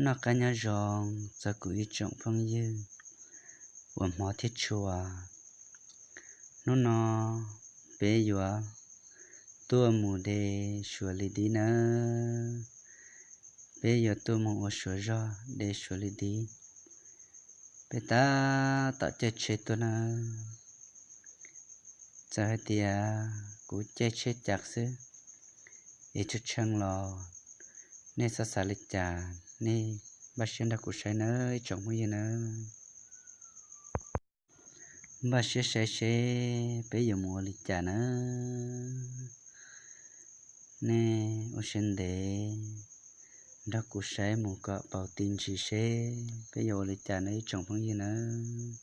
Noj qab nyob zoo txog kuv ib tsoom phooj ywg uas hmov thiab tshua. Hnub no peb yuav tuaj mus de Suav li dib nawb. Peb yuav tuaj mus ua Suav zog de Suav li dib. Peb tab tom caij tsheb tuaj nawb. Txawm hais tias kuv caij tsheb cas xwb es tshee tshee los nej txhob xav li cas, nej npaj siab nrog kuv saib nawb ib tsoom phooj ywg nawb. Npaj siab saib seb peb yuav mus ua li cas nawb. Nej ua siab ntev nrog kuv saib mus kom paus ti ntsis seb peb yuav ua li cas nawb ib tsoom phooj ywg nawb.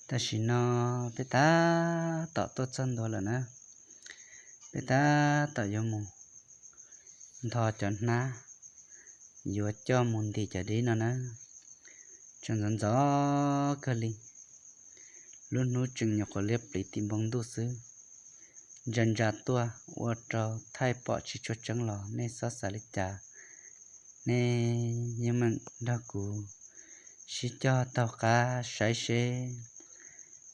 Tam sim no peb tab tom tuaj txog ntua lawm na. Peb tab tom yuav mus ntho cov hnab yuav coj mus ntim cov dib no na. Tseem ntxov ntxov kawg li, lub hnub tseem nyuam qhuav liab pliv tim npoo ntuj xwb. Ntsa ntsa tuaj ua rau thaij pom tsis tshua tseeb los nej txhob xav li cas. Nej yeej meem nrog kuv sib cog taug qab saib seb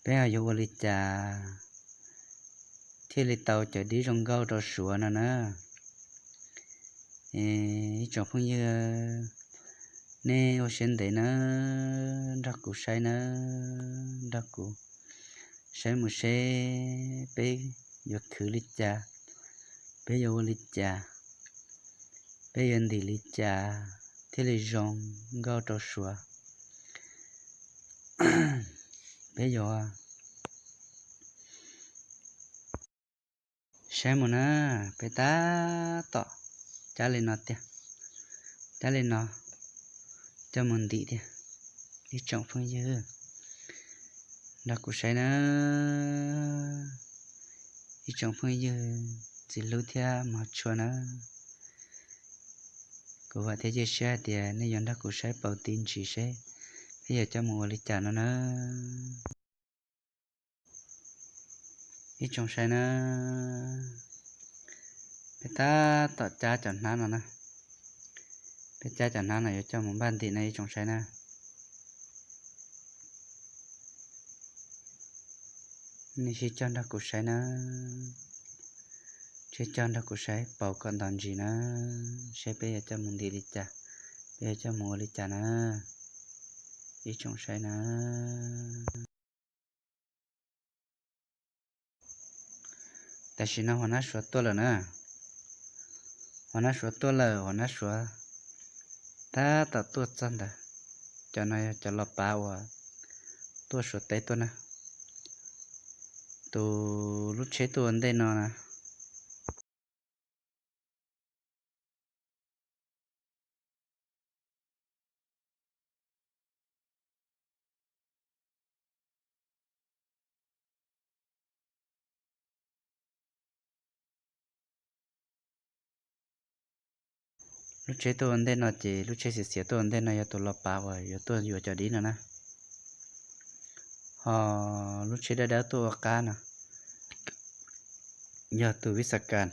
peb ho yuav ua li cas thiaj li tau cov dib zoo nkauj rau Suav no na. Ib tsoom phooj ywg, nej ua siab ntev nawb, nrog kuv saib nawb, nrog kuv saib mus seb peb yuav khwv li cas, peb yuav ua li cas, peb yuav ntim li cas thiaj li zoo nkauj rau Suav. Peb yuav saib mus na, peb tab tom cab li no tiag, cab li no coj mus ntim tiag. Ib tsoom phooj ywg, nrog kuv saib na, ib tsoom phooj ywg txiv hlub thiab mog tshua na. Kuv vam thiab cia siab hais tias nej yuav nrog kuv saib paus ti ntsis seb peb yuav coj mus ua li cas no na. Ib tsoom saib na, peb tab tom cab cov hnab no na, peb cab cov hnab no yuav coj mus npaj ntim na ib tsoom saib na. Nej sib cog nrog kuv saib na, sib cog nrog kuv saib paus kom nto ntsis na, seb peb yuav coj mus ntim li cas, peb yuav coj mus ua li cas na, ib tsoom saib na. Tam sim no hua nab Suav tuaj lawm na, hua nab Suav tuaj lawm, hua nab Suav tab tom tuaj txog ntawd. Cov no yog cov los pav uas tuaj Suav teb tuaj na. Tus lub tsheb tuaj ua ntej no na, lub tsheb tuaj ua ntej no ces lub tsheb xiav xiav tuaj ua ntej no yog tus los pav uas yuav tuaj yuav cov dib no na. Ho lub tsheb dawb dawb tuaj ua qab no yog tus vib xa kas.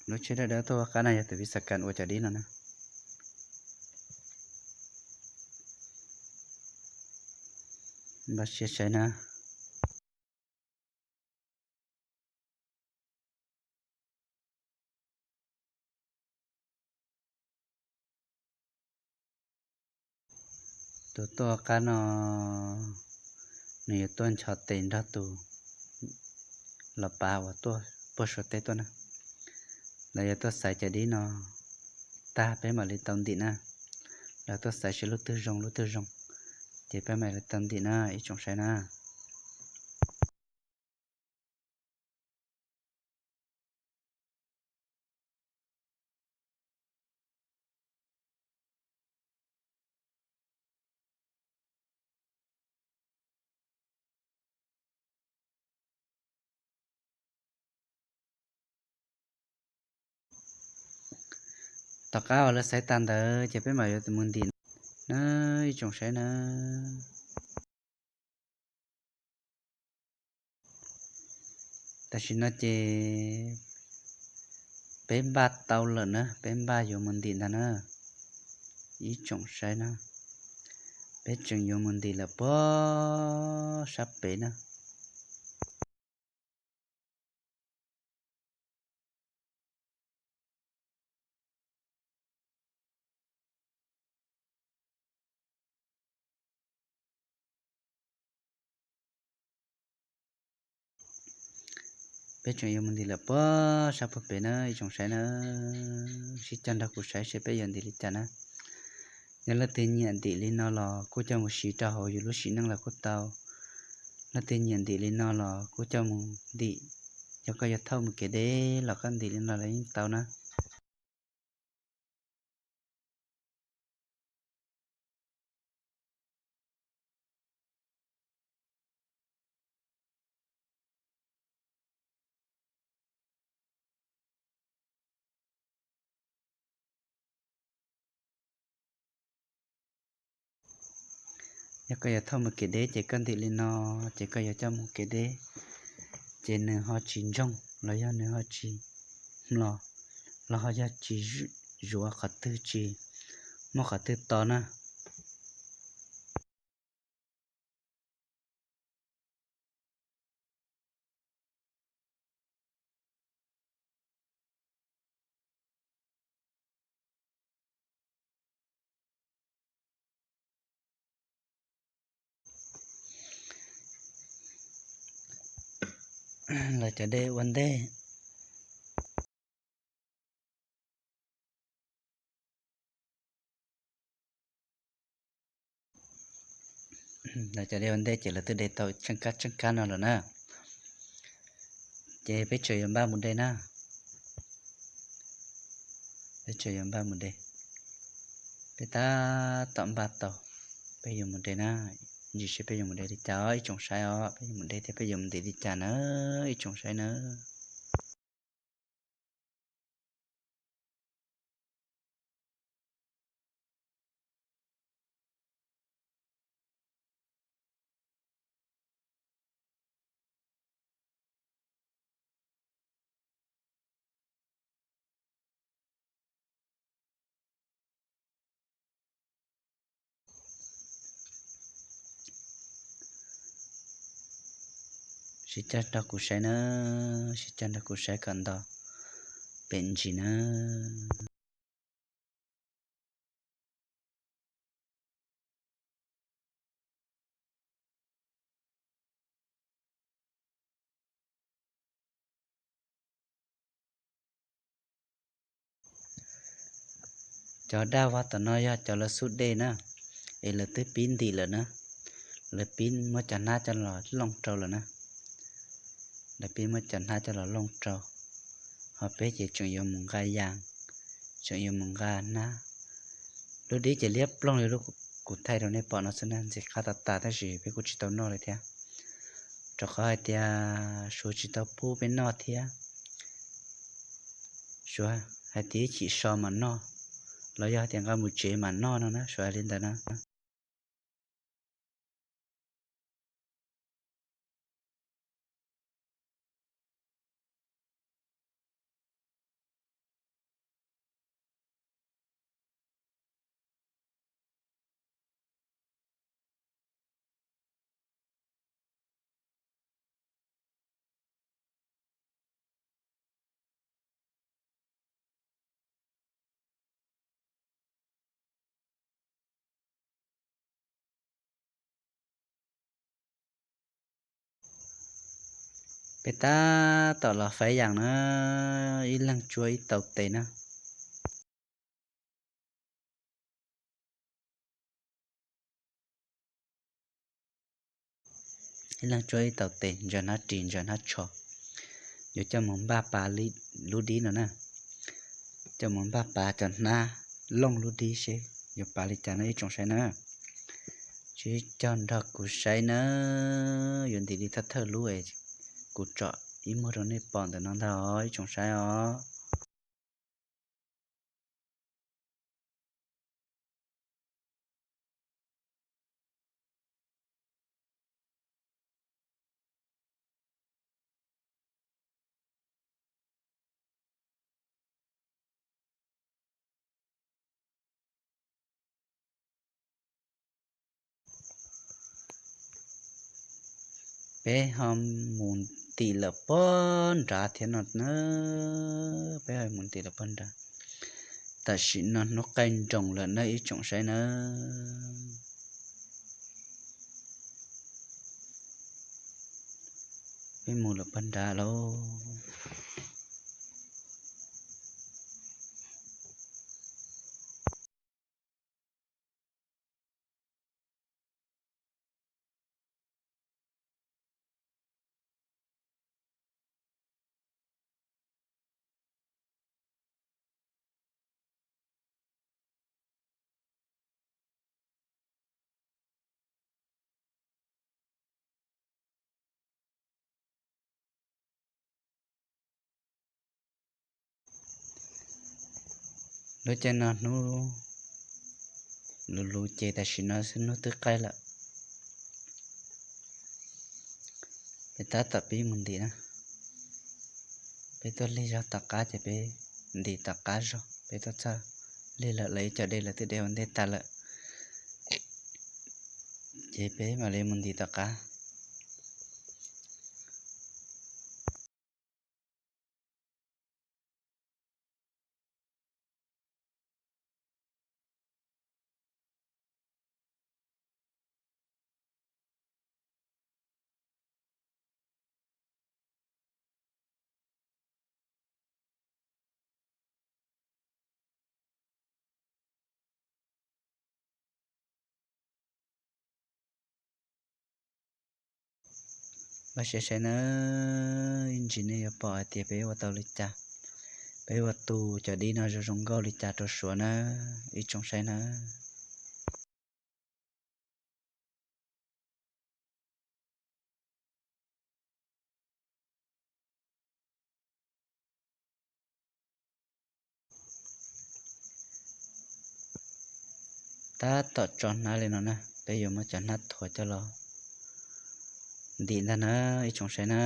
Lub tsheb dawb dawb tuaj ua qab no yog tus vib xa kas ua cov dib no na. Npaj siab saib na. Tus tuaj qab no nws yuav tuaj nchos tes nrog tus los pav uas tuaj puag Suav teb tuaj na. Lawv yuav tuaj xaiv cov dib no tag peb mam li tau ntim na. Lawv tuaj xaiv seb lub twg zoo lub twg zoo, ces peb mam li tau ntim na ib tsoom saib na. Tom qab uas lawv xaiv tas ntawd ces peb mam yuav mus ntim na, ib tsoom saib na. Tam sim no ces peb npaj tau lawm na, peb npaj yuav mus ntim ntag na, ib tsoom saib na. Peb tseem yuav mus ntim lawm puag sab pem na. Peb tseem yuav mus ntim lawm puag sab puag pem na, ib tsoom saib na. Sib cog nrog kuv saib seb peb yuav ntim li cas na. Yog leej twg nyiam ntim li no los kuj coj mus siv rau hauv yus lub sim neej los kuj tau. Leej twg nyiam ntim li no los kuj coj mus ntim. Yog koj yuav thauj mus kev deb los koj ntim li no los yeej tau na. Yog koj yuav thauj mus kev deb ces koj ntim li no, ces koj yuav coj mus kev deb, ces nws ho tsis ntsoog los yog nws ho tsis hmlos, los ho yog tsis zuav qhov twg tsis muaj qhov twg to na. Lawv cov dej ua ntej. Lawv cov dej ua ntej ces lawv twb de tau tsheej kab tsheej kab no lawm na. Ces peb tseem yuav npaj mus de na. Peb tseem yuav npaj mus de. Peb tab tom npaj tau, peb yuav mus de na. Ntsis seb peb yuav mus de li cas os ib tsoom saib os, peb yuav mus de thiab peb yuav mus ntim li cas na, ib tsoom saib na. Sib cog nrog kuv saib na, sib cog nrog kuv saib kom nto pem ntsis na. Cov daj vog tom no yog cov lawv xub dej na, es lawv twb pib ntim lawm na. Lawv pib muab cov hnab coj los looj rau lawm na. Lawv pib muab cov hnab coj los looj rau, ho peb ces tseem yuav mus nqa yas, tseem yuav mus nqa hnab. Lub dib ces liab ploog li lub kuv thaij rau nej pom no xwb na, ntxim qab tas tas tab sis peb kuj tsis tau noj li thiab, rau qhov hais tias Suav tsis tau pub peb noj thiab. Suav hais tias ib chim so mam noj, los yog hais tias nqa mus tsev mam noj no na, Suav hais li ntawd na. Peb tab tom los faib yas na, ib leeg tsuab ib tau tes na. Ib leeg tsuab ib tau tes, ntsaws hnab ris ntsaws hnab tsho, yuav coj mus npaj pav lub dib no na. Coj mus npaj pav cov hnab looj lub dib seb yuav pav li cas no ib tsoom saib na. Sib cog nrog kuv saib na, yuav ntim li thawj thawj lub es kuv tsom ib muag rau nej pom ntawm no ntag os ib tsoom saib os. Peb ho mus ntim lawm pob nrad thiab no na, peb ho mus ntim lawm pob nrad. Tam sim no hnub qaij nroos lawm na ib tsoom saib na. Peb mus lawm pob nrad lauj. Lub caij no hnub luv luv ces tam sim no xwb hnub twb qaij lawm. Peb tab tom pib mus ntim na. Peb tuaj lig zog tom qab ces peb ntim tom qab zog, peb tuaj txog lig lawm lawv ib co de lawv twb de ua ntej tas lawm, ces peb mam li mus ntim tom qab. Vaj siab saib na, ib ntsis nej yuav pom hais tias peb ua tau li cas, peb ua tus cov dib no zoo zoo nkauj li cas rau Suav na, ib tsoom saib na. Tab tom tso hnab li no na, peb yuav muab cov hnab thuav coj los ntim ntag na, ib tsoom saib na.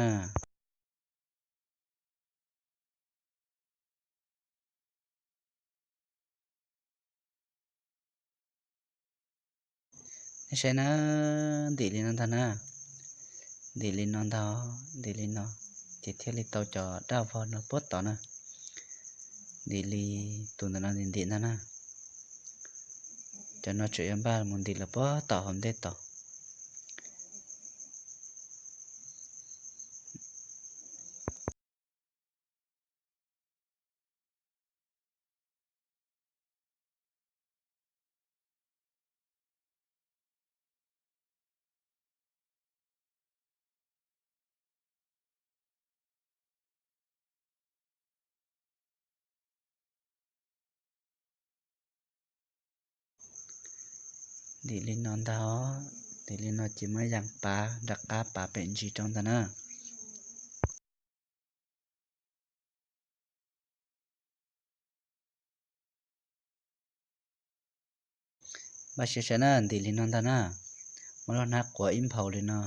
Nej saib na, ntim li no ntag na, ntim li no ntag, ntim li no, ces thiaj li tau cov daj vog no puag tod na. Ntim li tus ntawm no ntim ntag na. Cov no tseem yuav npaj mus ntim lawm puag tom hauv ntej tod. Ntim li no ntag, ntim li no ces muab yas pav nram qab pav pem ntsis rau ntag na. Vaj siab saib na, ntim li no ntag na, muab lub hnab quav ib nphau li no,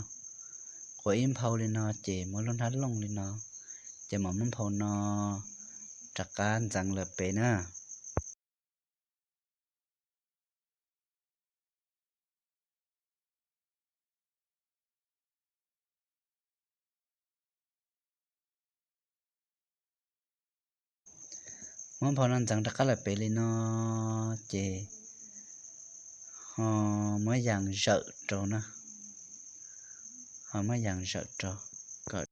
quav ib nphau li no ces muab lub hnab looj li no, ces mam muab nphau no rov qab ntxeev lawm pem na. Muab nphau no ntxeev rov qab lawm pem li no, ces ho muab yas zawm rau na, ho muab yas zawm rau kom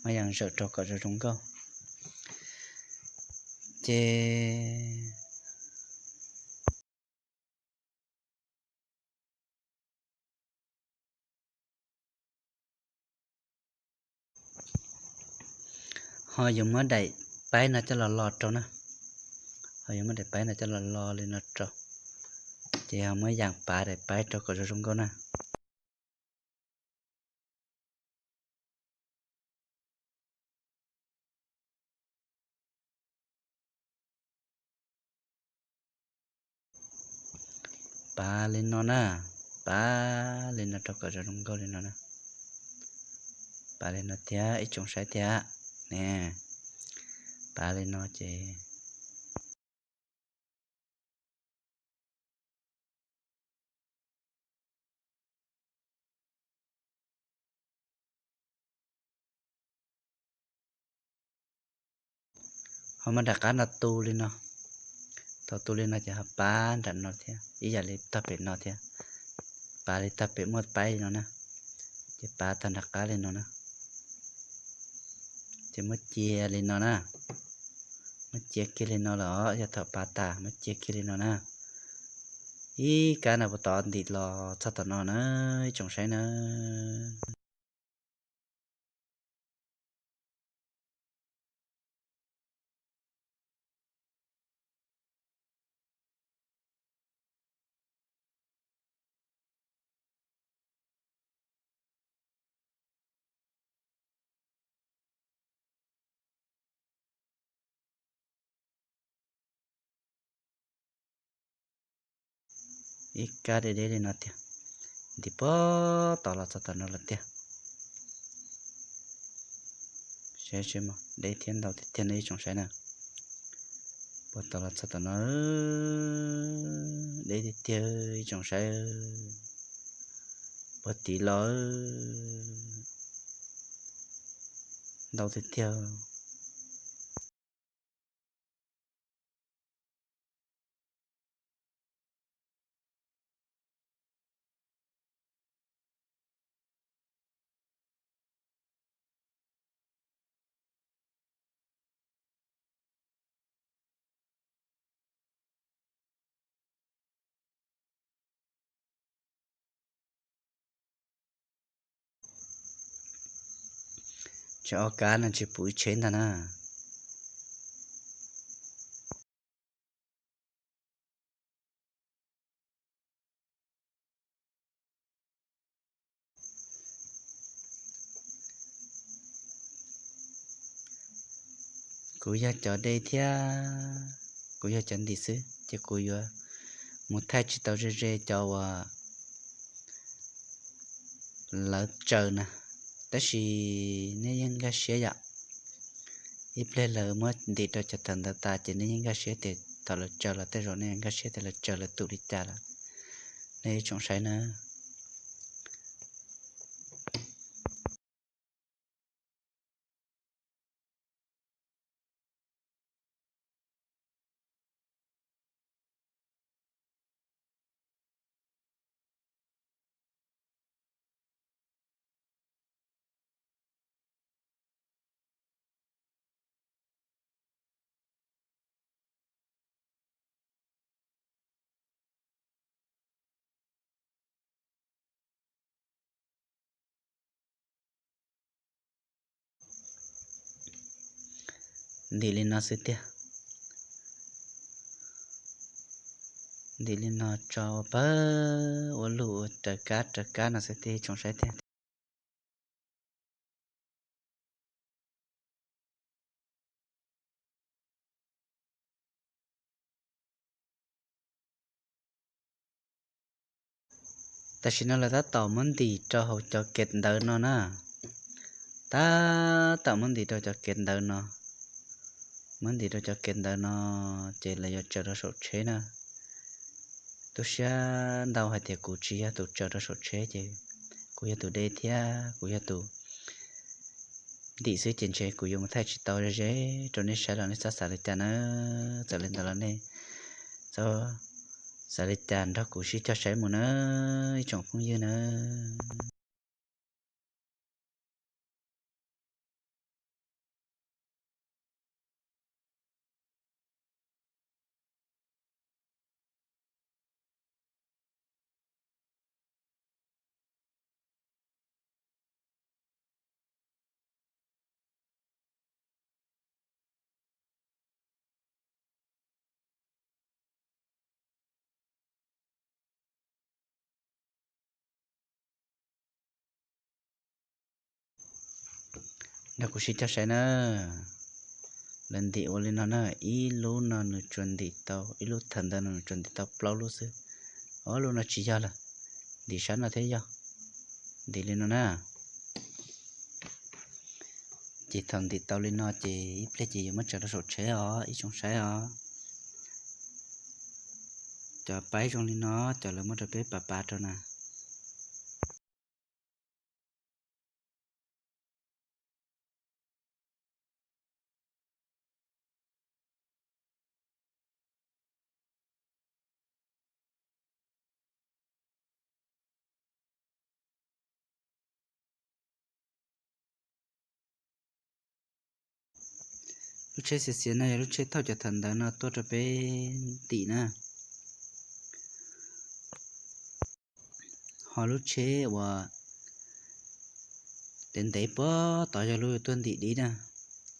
muab yas zawm rau kom zoo zoo nkauj. Ces ho yuav muab daim paib no coj los lo rau na, ho yuav muab daim paib no coj los lo li no rau, ces ho muab yas pav daim paib rau kom zoo zoo nkauj na. Pav li no na, pav li no rau kom zoo zoo nkauj li no na. Pav li no thiab ib tsoom saib thiab ne. Pav li no ces ho muab nram qab no tu li no. Thaum tu li no ces ho pav nram no thiab, ib yam li tog pem no thiab. Pav li tog pem muaj paib li no na, ces pav tog nram qab li no na. Ces muab cia li no na, muab cia kiag li no los yog thaum pav tas muab cia kiag li no na. Ib kab no puas tau ntim los txog tom no na, ib tsoom saib na. Ib kab deb deb li no tiag, ntim puag tod los txog tom no lawm tiag. Deb thiab ntau tiag tiag no ib tsoom saib na. Puag tod los txog tom no, deb tiag tiag ib tsoom saib. Puag tid los ntau tiag tiag. Tsam ob kab no tsis pum ib tsheb ntag na. Kuv yog cov de thiab kuv yog cov ntim xwb ces kuv yuav mus thaij tsis tau ze ze cov uas lawv tsaws na, tab sis nej yeej nkag siab yom. Ib pliag lawv muab ntim rau cov thaum ntawd tas ces nej yeej nkag siab tias thaum lawv tsaws los tej zaum nej nkag siab tias lawv tsaws lawv tus li cas lawm. Nej ib tsoom saib na. Ntim li no xwb tiag. Ntim li no tso ua pawg ua lug ua raws kab raws kab no xwb tiag ib tsoom saib tiag. Tam sim no lawv tab tom muab ntim rau hauv cov kev ntawv no na. Tab tom muab ntim rau cov kev ntawv no. Muab ntim rau cov kev ntawv no ces lawv yuav tsaws rau saum tsheb na. Tu siab ntau hais tias kuv tsis yog tus tsaws rau saum tsheb ces kuv yog tus de thiab kuv yog tus ntim xwb ces ntshe kuv yuav mus thaij tsis tau ze ze rau nej saib los nej txhob xav li cas na. Txawm li ntawd los nej txhob xav li cas, nrog kuv sib cog saib mus na ib tsoom phooj ywg na. Nrog kuv sib cog saib na. Lawv ntim ua li no na, ib lub no nws tsuas ntim tau, ib lub thaum ntawd no nws tsuas ntim tau plaub lub xwb. Ob lub no tsis yog lawm, ntim sab no thiab yog. Ntim li no na. Ces thaum ntim tau li no ces ib pliag ces yuav muab tso rau saum tsheb os ib tsoom saib os. Cov paib zoo li no, cov lawv muab rau peb pav pav rau na. Lub tsheb xiav xiav no yog lub tsheb thauj cov thawv ntawv no tuaj rau peb ntim na. Ho lub tsheb uas ntev ntev puag tod yog lub tuaj ntim dib na.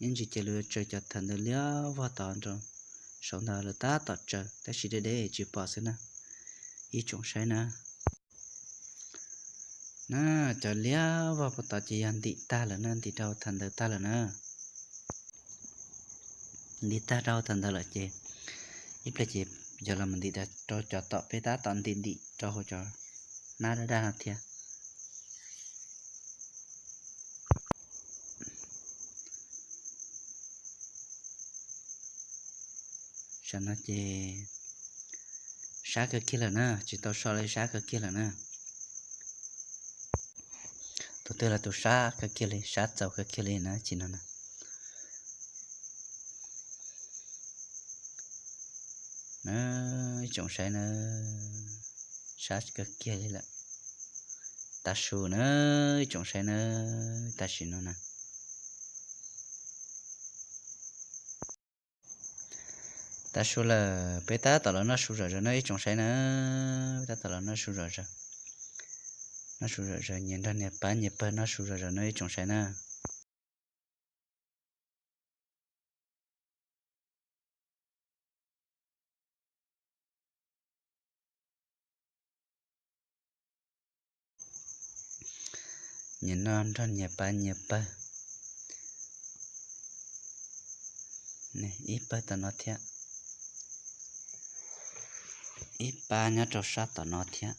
Ib ntsis ces lawv yuav tsaws cov thawv ntawd liab vog tod rau saud ntag, lawv tab tom tsaws tab sis deb deb tsis pom xwb na. Ib tsoom saib na, na, cov liab vog puag tod ces yog ntim tag lawm na, ntim rau thawv ntawv tag lawm na. Ntim tag rau thawv ntawv lawm ces ib pliag ces yog los ntim rau cov tom peb tab tom ntim ntim rau hauv cov hnab daj daj no thiab. Tam no ces sab kawg kiag lawm na, tsis tau so li, sab kawg kiag lawm na. Tus twg los tus sab kawg kiag li, sab txaus kawg kiag li na, tsis no na. Na, ib tsoom saib na, sab kawg kiag li lawm. Tav su na, ib tsoom saib na, tam sim no na. Tav su lawm, peb tab tom los noj su zom zaws no ib tsoom saib na. Peb tab tom los noj su zom zaws, noj su zom zaws, nyias nrog nyias pab nyias pawg noj su zom zaws no ib tsoom saib na. Nyias noj nrog nyias pab nyias pawg. Ib pawg tom no thiab, ib pab nyob rau sab tom no thiab.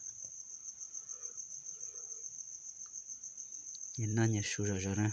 Nyias noj nyias su zom zaws na.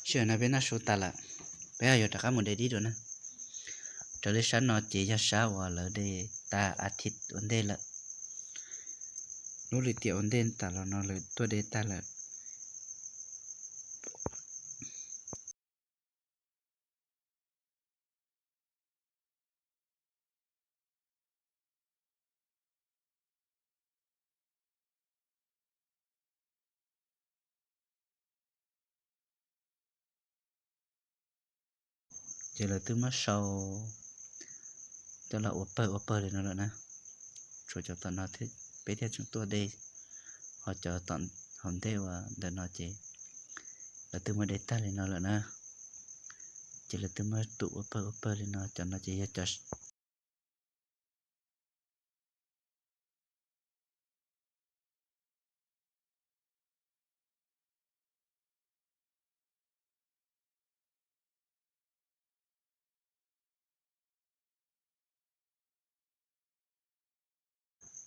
Sij hawm no peb noj su tas lawm, peb ho yuav rov qab mus de dib dua na. Raws li sab no ces yog sab uas lawv de tag a thiv ua ntej lawm. Lub lim tiam ua ntej tas los no lawv tuaj de tag lawm. Ces lawv twb muab sau coj los ua pawg ua pawg li no lawm na. Tshuav cov tom no peb thiaj tseem tuaj de, ho cov tom hauv ntej uas ntawm no ces lawv twb muab de tag li no lawm na. Ces lawv twb muab tum ua pawg ua pawg li no, cov no ces yog cov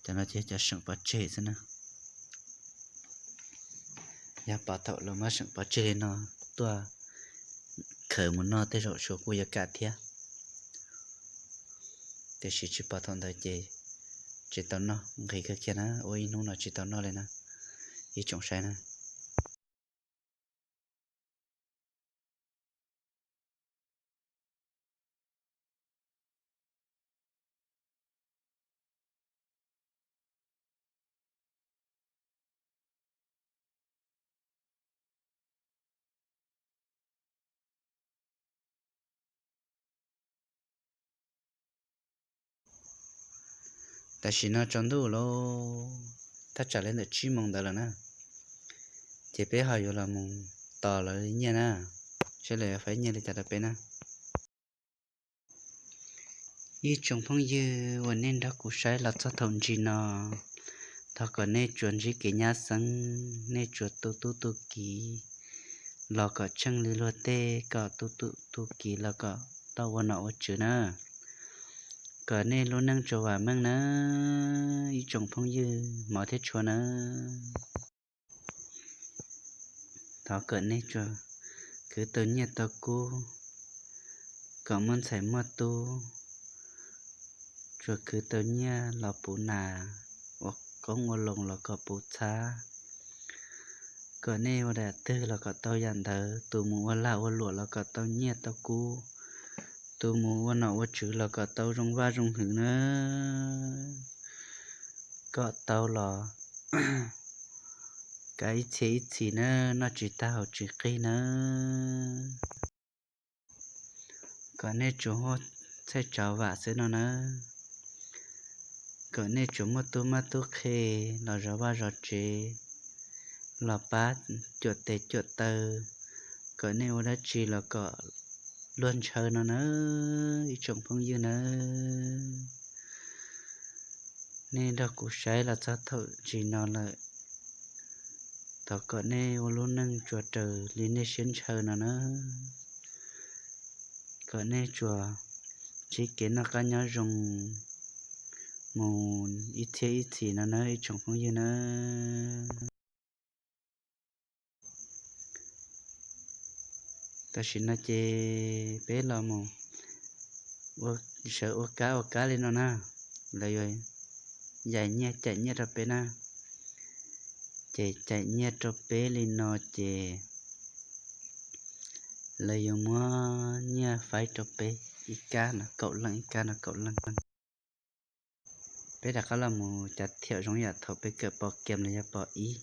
Cov no ces cov seem pov tseg xwb na. Yog pom thaum lawv muab seem pov tseg li no tuaj khaws mus noj tej zaum suav kuj yuav kam thiab. Tiam sis tsis pom thaum ntawd ces tsis tau noj, nqhis kawg kiag na, ua ib hnub no tsis tau noj li na, ib tsoom saib na. Tam sim no tsaus ntuj lawm, thaj tsam li ntawm tsib moos ntawd lawm na. Ces peb ho yuav los mus tos lawv li nyiaj na, saib lawv yuav faib nyiaj li cas rau peb na. Ib tsoom phooj ywg uas nej nrog kuv saib los txog thaum ntsis no, thov kom nej tsuas ntsib kev nyab xeeb, nej tsuas tu tub tu kiv los kom tsheej li luag tej, kom tu tub tu kiv los kom tau ua nom ua tswv na. Kom nej lub neej tsuas vam meej na, ib tsoom phooj ywg hmov thiab tshua na. Thov kom nej tsuas khwv tau nyiaj tau kub, kom muaj ntxhais muaj tub, tsuas khwv tau nyiaj los puv nas, ua qoob ua loo los kom puv txhab. Kom nej ua yam twg los kom tau yam ntawd, tus mus ua lag ua luam los kom tau nyiaj tau kub, tus mus ua nom ua tswv los kom tau zoo vaj zoo hwm na. Kom tau los kav ib txhia ib txhis na, noj tsis tag haus tsis qig na. Kom nej tsuas huaj txhaij tsov vam xwb no na. Kom nej tsuas muaj tub mab tub qhe los zov vaj zov tsev, los pab cuam tes cuam taw, kom nej ua dab tsi los kom luag ntshaw no na, ib tsoom phooj ywg na. Nej nrog kuv saib los txog thaum ntsis no lawm, thov kom nej ua lub neej tsuas raws li nej siab ntshaw no na. Kom nej tsuas ntsib kev noj qab nyob zoo mus ib txhiab ib txhis no na, ib tsoom phooj ywg na. Tam sim no ces peb los mus sawv ua kab ua kab li no na, lawv yuav yaim nyiaj caim nyiaj rau peb na. Ces caim nyiaj rau peb li no ces lawv yuav muab nyiaj faib rau peb, ib kab no kaum leej, ib kab no kaum leej. Peb rov qab los mus cav thiaum zoo yam thaum peb kawm pos kiam los yog pos ib.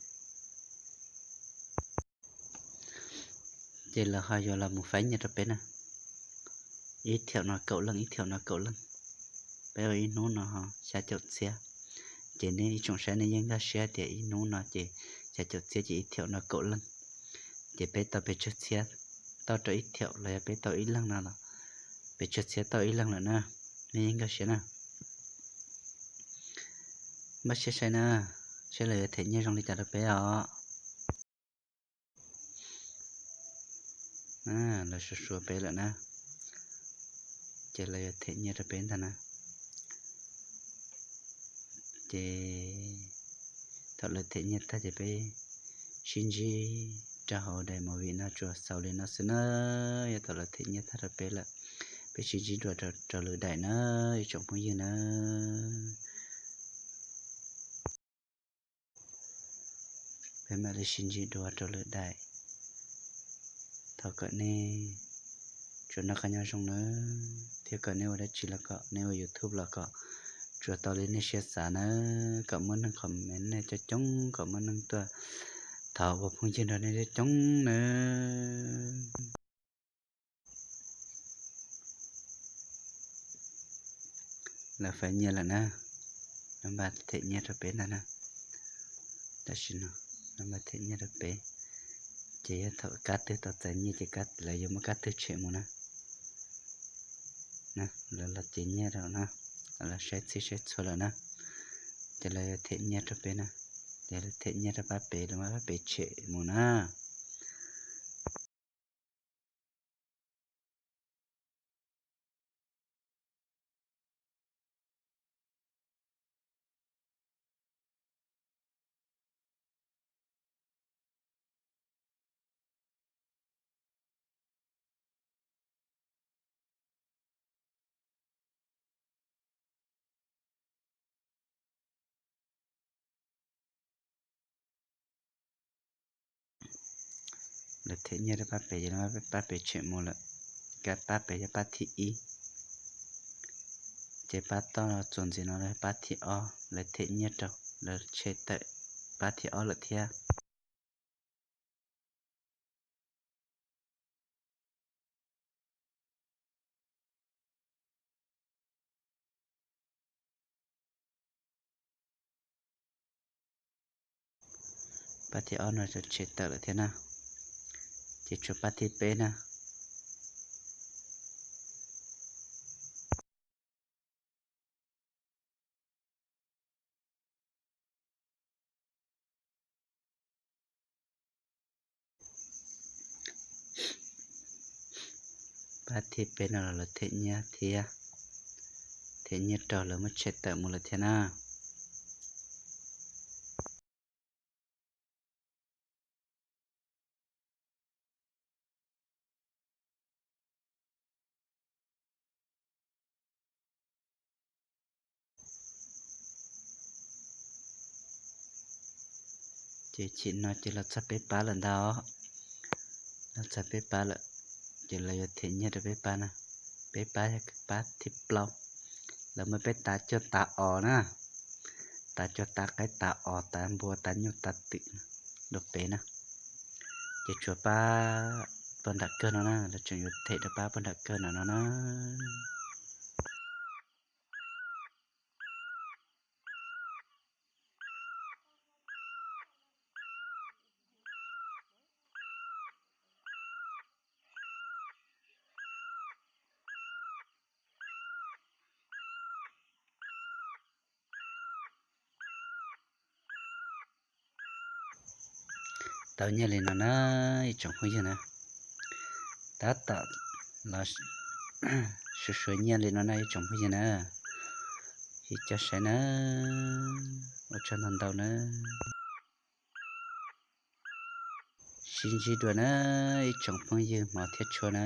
Ces lawv ho yuav los mus faib nyiaj rau peb na. Ib thiaum no kaum leej, ib thiaum no kaum leej. Peb ua ib hnub no xya caum txhiab. Ces nej ib tsoom saib nej yeej nkag siab tias ib hnub no ces xya caum txhiab ces ib thiaum no kaum leej. Ces peb tau pes tsawg txhiab tauj rau ib thiaum los yog peb tau ib leeg no los pes tsawg txhiab tauj ib leeg lawm na. Nej yeej nkag siab na. Npaj siab saib na, saib lawv yuav them nyiaj zoo li cas rau peb os. Lawv suav suav peb lawm na, ces lawv yuav them nyiaj rau peb ntag na. Ces thaum lawv them nyiaj tag ces peb sib ntsib rau hauv daim movie no tsuas xaus li no xwb na. Yog thaum lawv them nyiaj tag rau peb lawm, peb sib ntsib dua rau lwm daim na, ib tsoom phooj ywg na. Peb mam li sib ntsib dua rau lwm daim. Thov kom nej tsuas noj qab nyob zoo nawb, thiab kom nej ua dab tsi los kom nej ua YouTube los kom tsuas tau li nej siab xav nawb, kom muaj neeg comment nej coob coob, kom muaj neeg tuaj thov ua phooj ywg nrog nej coob coob nawb. Lawv faib nyiaj lawm na, lawv npaj them nyiaj rau peb ntag na. Tam sim no lawv npaj them nyiaj rau peb, ces yog thaum kab twg tau txais nyiaj ces lawv yuav muab kab twg tshem mus na. Lawv los cev nyiaj rau na, lawv saib txhij saib txhua lawm na, ces lawv yuav them nyiaj rau peb na, ces lawv them nyiaj rau pab pem, lawv muab pab pem tshem mus na. Lawv them nyiaj rau pab pem ces lawv muab pab pem tshem mus lawm. Kab pab pem yog pab thib ib, ces pab toj txuas ntxiv no yog pab thib ob, lawv them nyiaj rau, lawv tshem tawm pab thib ob lawm thiab. Pab thib ob no tshem tawm lawm thiab na, ces tshuav pab thib peb na. Pab thib peb no los lawv them nyiaj thiab, them nyiaj rau lawv muab tshem tawm mus lawm thiab na. Ces chim no ces los txog peb pab lawm ntag os. Los txog peb pab lawm, ces lawv yuav them nyiaj rau peb pab na. Peb pab yog pab thib plaub. Lawv muab peb tav cuag tav os na, tav cuag tav qaib tav os tav npua tav nyuj tav twm rau pem na. Ces tshuav pab puag nram kawg no na, lawv tseem yuav them rau pab puag nram kawg no no na. Tau nyiaj li no na ib tsoom phooj ywg na. Tab tom los suav suav nyiaj li no na ib tsoom phooj ywg na. Ib co saib na, ua tsaug ntau ntau na. Sib ntsib dua na ib tsoom phooj ywg hmov thiab tshua na.